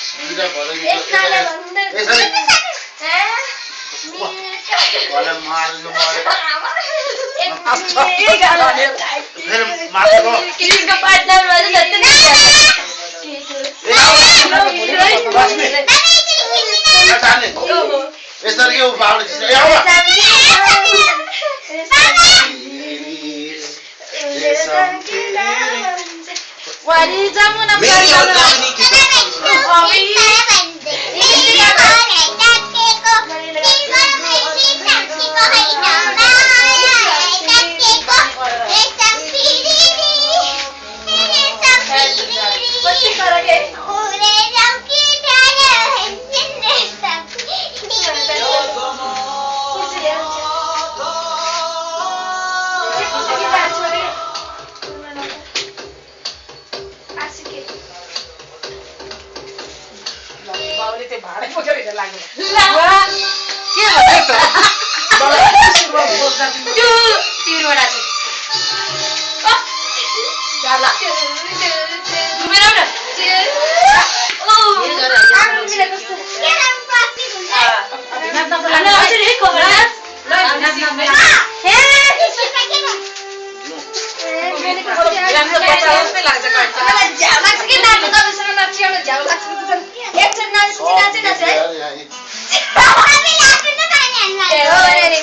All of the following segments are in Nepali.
दुईटा भदै यसरी वाला मार्नु पर्यो फेरि मार्नु किसिमको पार्टनर भएर जति नै यसरी के उपाउने चिज वारी जमुना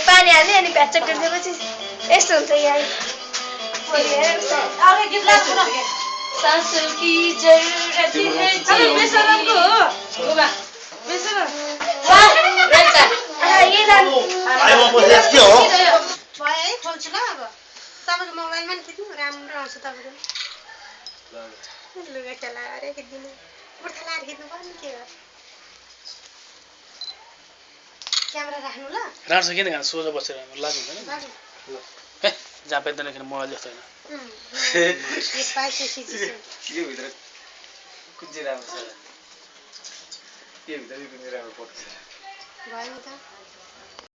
पानी हाल्ने अनि प्याचक गरिदिएपछि यस्तो हुन्छ यहाँ सासू की जरूरत है बेसरमको हो बेसरम ये लानु आइमा बसेस के हो भए खोल्छु ल अब तपाईको मोबाइलमा नि खिच्नु राम्रो आउँछ तपाईको लुगा चला अरे खिच्दिनु कुर्ता लाएर खिच्नु पर्ने के हो क्यामेरा राख्नु ल राख्छ किन गान सोझो बसेर लाग्नु हैन हे जहाँ पेदैन किन मोबाइल जस्तो हैन यो भित्र कुन चाहिँ राम्रो छ यो भित्र कुन चाहिँ राम्रो फोटो छ भयो नि त